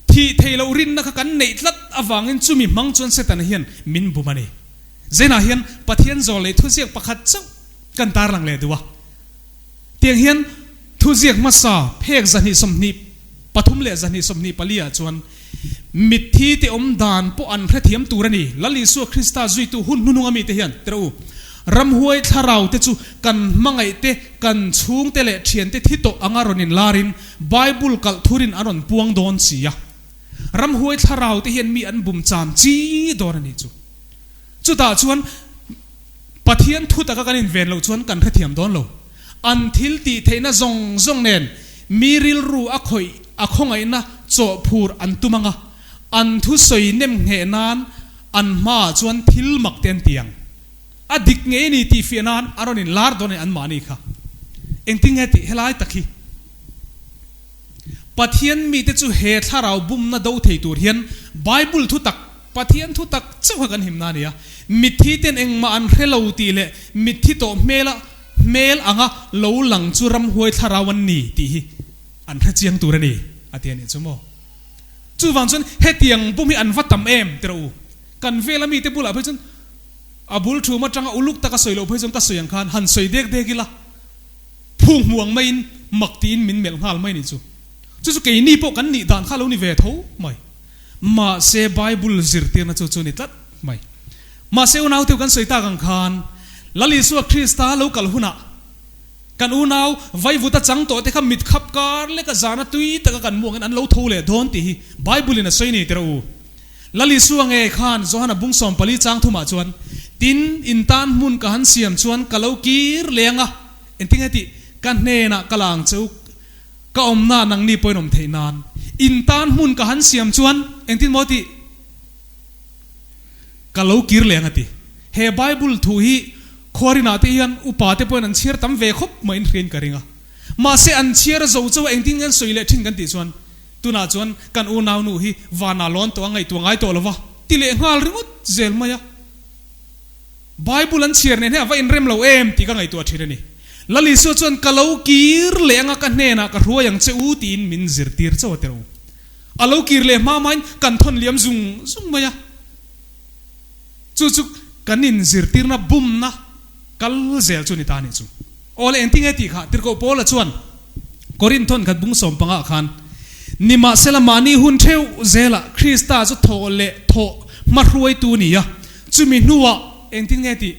thih theih loh rinna kha kan neih tlat avangin chumi hmang chuan Setana hian min bum a ni. Zenah hian Pathian zawl leh thuziak pakhat chauh kan tarlang leh duh a. Tiang hian thuziak hmasa phek 223 leh 224 ah chuan mitthi te awm dan pawh an hrethiam tur a ni. Lal Isua Krista zuitu hun hnuhnung ami te hian tira u, ramhuai thlarau te chu kan hmangaih te, kan chhung te leh thian te thi tawh anga rawn inlarin Bible kalh thurin an rawn puang dawn si a. Ramhuai thlarau te hian mi an bum cham chi dawn a nih chu. Chutah chuan Pathian thu taka kan inven loh chuan kan hrethiam dawn lo. An thil tih theihna zawng zawng nen mi rilru a khawih a khawngaihna chawhphur an tum ang a, an thusawi nem ngheh nan an hmaah chuan thil mak te an ti ang. A dik ngei a ni tih fiah nan a rawn inlar dawn a ni anmahni kha. Engtin nge tih helai tak hi? Pathian mite chu he thlarau bumna do thei tur hian Bible thu tak, Pathian thu tak chauh kha kan himna a ni a. Mitthi ten engmah an hre lo tih leh mitthi tawh hmela hmel anga lo lang chu ramhuai thlarau an ni tih hi an hre chiang tur a ni a ti a nih chu maw. Chuvang chuan hetiang bum hi an va tam em ti rawh u. Kan vela mite bulah phei chuan a bul thum atanga uluk taka sawi loh phei chuan ka sawi ang khan han sawi dek dek ila. Phung hmu ang maiin mak tiin min melh nghal mai nih chu. Chu chu keini pawh kan nih dan kha lo ni ve tho mai. Mahse Bible zirtirna chu chu ni tlat mai. Mahse unauteu kan sawi tak ang khan Lal Isua Krista lo kal hunah kan unau vaivuta chang tawh te kha mit khap kar leka zana tui taka kan muangin an lo tho leh dawn tih hi Bible in a sawi ni tirh u. Lal Isua nge khan Johana bung 14 chang thumah chuan, Tin, in tan hmun ka han siam chuan ka lo kir leng a, engtin nge tih? Ka hnenah ka la ang che u, ka awmna nangni pawhin awm theih nan. In tan hmun ka han siam chuan engtin maw tih? Ka lo kir leng a ti. He Bible thu hi khuarinah te hian upa te pawhin an chhiar tam ve khawp maiin hriain ka ring a. Mahse an chhiar zo chauh a engtin nge an sawi leh thin kan tih chuan, Tunah chuan kan unau nu hi vanah lawn tawh a ngaihtuah ngai tawh lo va, ti leh nghal ringawt zel mai a. Bible an chhiar nen hian a va inrem lo em tih ka ngaihtuah thin a ni. Lal Isua chuan ka lo kir leh anga ka hnenah ka hruai ang che u tiin min zirtir chauh a tiro. A lo kir leh hma hmain kan thawn liam zung zung mai a. Chu chu kan inzirtirna bumna kal zel chu ni ta a nih chu. Aw le engtinge tih kha Tirhkoh Paula chuan Korinth thawnkhat bung 15 ah khan, Nimahsela mahni hun theuh zelah Krista chu thawh leh thawh hmahruaitu a ni a, chumi hnuah engtin nge tih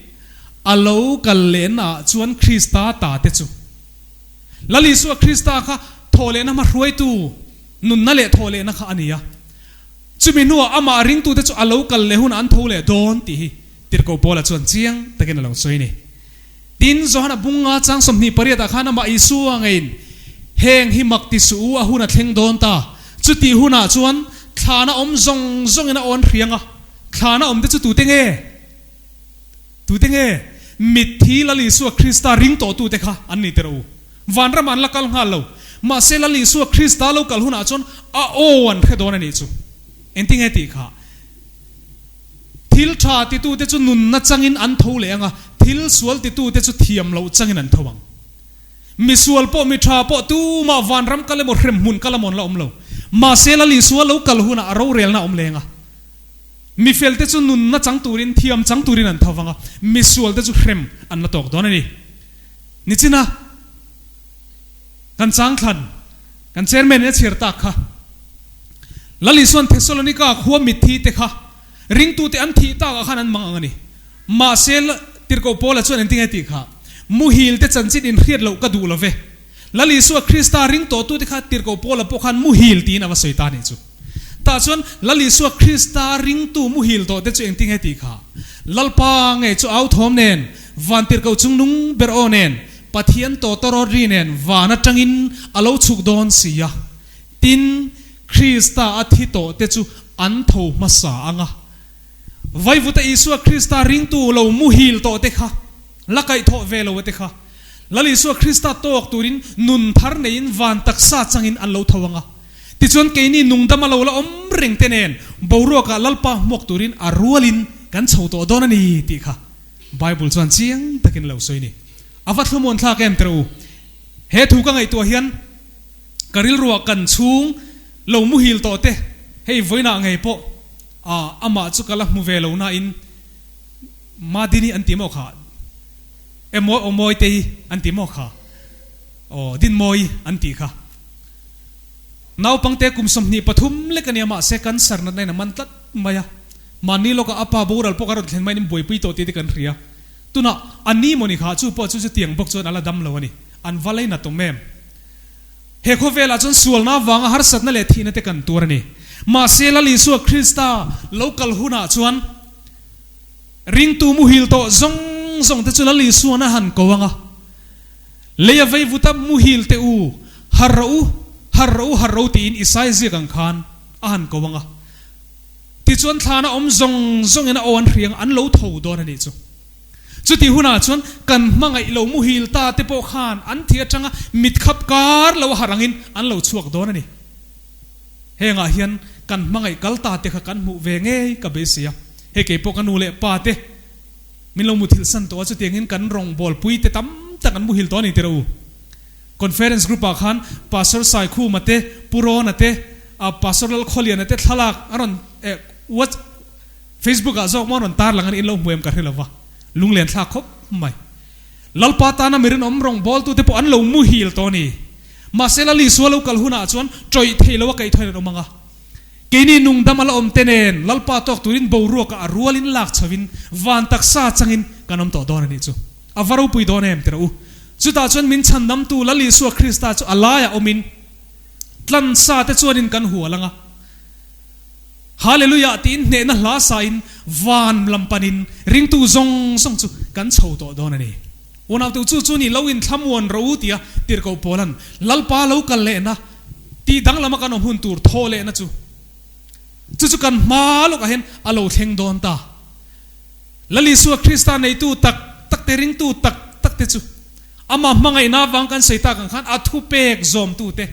a lo kal lehna ah chuan Krista ta te chu Lal Isua Krista kha thawh lehna hmahruaitu nunna leh thawh lehna kha a ni a, chumi hnuah amah ringtute chu a lo kal leh hunah an tho leh dawn tih hi Tirhkoh Paula chuan chiang takin a lo sawi a ni. Tin, Johana bunga chang 28 ah khan amah Isua ngeiin, Heng hi mak ti suh u, a hun a thleng dawn ta. Chutih hunah chuan thlana awm zawng zawngin a awn hriang a. Thlana awmte chu tute nge? Tute nge? Mitthi Lal Isua Krista ring tawhtute kha an ni tirh u. Vanramah an la kal nghal lo. Mahse Lal Isua Krista lo kal hunah chuan a aw an hre dawn a nih chu. Engtinge tih kha? Thil tha titute chu nunna changin an tho leh ang a, thil sual titute chu thiam loh changin an tho ang. Misual pawh mi tha pawh tumah vanram kal emaw hremhmun kal emaw an la awm lo. Mahse Lal Isua lo kal hunah a rorelna a awm leng a. Mi felte chu nunna chang turin, thiam chang turin an tho vang a, misualte chu hrem an la tawk dawn a ni. Nichina kan changthlan, kan chairman in a chhiar tak kha, Lal Isua'n Thessalonika khua mitthi te kha ringtute an thih takah khan an mang ang a ni. Mahse, Tirhkoh Paula chuan engtin nge tih kha? Muhil te chanchin inhriat loh ka duh lo ve. Lal Isua Krista ring tawhtute kha Tirhkoh Paula pawh khan muhil tiin a va sawi ta a nih chu. Tah chuan Lal Isua Krista ringtu muhil tawhte chu engtin nge tih kha? Lalpa nge chu au thawm nen, van tirhkoh chungnung ber aw nen, Pathian tawtawrawt ri nen van atangin a lo chhuk dawn si a. Tin, Krista a thi tawhte chu an tho hmasa ang a. Vaivuta Isua Krista ringtu lo muhil tawhte kha, la kaihthawh ve lo te kha, Lal Isua Krista tawk turin nun thar neiin van taksa changin an lo tho ang a. Tichuan keini nungdama lo la awm reng te nen boruakah Lalpa hmuak turin a rualin kan chho tawh dawn a ni tih kha Bible chuan chiang takin lo sawi a ni. A va thlumuan thlak em teh u. He thu ka ngaihtuah hian ka rilruah kan chhung lo muhil tawh te hei vawiinah ngei pawh a amah chu ka la hmu ve lo nain Madini an ti maw kha? Emaw aw Mawitei an ti maw kha? Aw Dinmawi an tih kha. Naupangte kum 23 lek a nia mahse cancer natna in a man tlat mai a. Mahni lawkah a pa boral pawh ka rawn thlen maiin in buaipui tawh tih te kan hria. Tunah a ni mawni kha chu pawh chu chutiang bawk chuan a la dam lo a ni. An va lei nat awm em? He khawvelah chuan sualna avanga harsatna leh thihna te kan tuar a ni. Mahse Lal Isua Krista lo kal hunah chuan ringtu muhil tawh zawng zawng te chu Lal Isuan a han ko ang a. Lei a vei vut a, Muhil teh u, har rawh u, har rawh u, har rawh u tiin Isai ziak ang khan a han ko ang a. Tichuan thlana awm zawng zawngin a aw an hriang an lo tho dawn a nih chu. Chuti hunah chuan kan hmangaih lo muhil ta te pawh khan an thi atanga mit khap kar lo a harh angin an lo chhuak dawn a ni. Hengah hian kan hmangaih kal ta te kha kan hmuh ve ngei ka beisei a. Hei kei pawh ka nu leh pa te min lo muthilh san tawh a, chutiangin kan rawngbawlpui te tam tak an muhil tawh a ni tirh u. Conference group ah khan Pastor Saikhuma te, Pu Rawna te, Pastor Lalkhawliana te thlalak a rawn eh whats. Facebook ah zawk maw rawn tar lang a ni in lo hmu em ka hre lova, lunglen thlak khawp mai. Lalpa tana mi rinawm rawng bawltute pawh an lo muhil tawh a ni. Mahse Lal Isua lo kal hunah chuan tawih thei lo a kaihthawin an awm ang a. Keini nungdam a la awm te nen Lalpa tawk turin boruakah a rualin lak chhovin van taksa changin kan awm tawh dawn a nih chu. A va ropui dawn em tirh u. Chutah chuan min chhandamtu Lal Isua Krista chu a laiah awmin tlansa te chuanin kan hual ang a. Hallelujah tiin hnehna hla sain van lam panin ringtu zawng zawng chu kan chho tawh dawn a ni. Unautu chu chu ni lo inthlamuan ro tia tirhkoh Paula'n Lalpa lo kal lehna tih danglama kan awm hun tur thaw lehna chu chu chu kan hma lawkah hian a lo thleng dawn ta. Lal Isua Krista neitu tak tak te ringtu tak tak te chu Amah hmangaihna avang kan sawi tak ang khan a thupek zawmtute,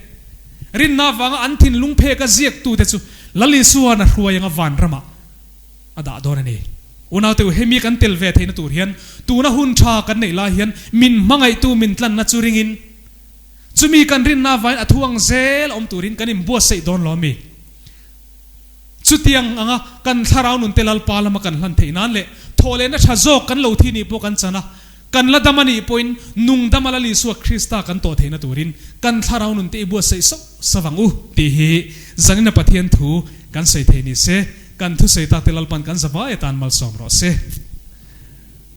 rinna avanga an thinlung pheka ziaktute chu Lal Isua'n a hruai anga vanramah a dah dawn a ni. Unaute u, hemi kan tel ve theihna tur hian tuna hun tha kan neih lai hian min hmangaihtu min tlanna chu ringin chumi kan rinna avangin a thu ang zel a awm turin kan inbuatsaih dawn lo a mi? Chutiang anga kan thlarau nunte Lalpa lama kan hlan theih nan leh thawhlehna tha zawk kan lo thi nih pawh kan chan a, kan la dam a nih pawhin nung dama Lal Isua Krista kan tawh theihna turin kan thlarau nunte i buatsaih sauh sauh ang u tih hi zanina Pathian thu kan sawi thei ni se, kan thusawi takte Lalpan kan zavai atan malsawm rawh se.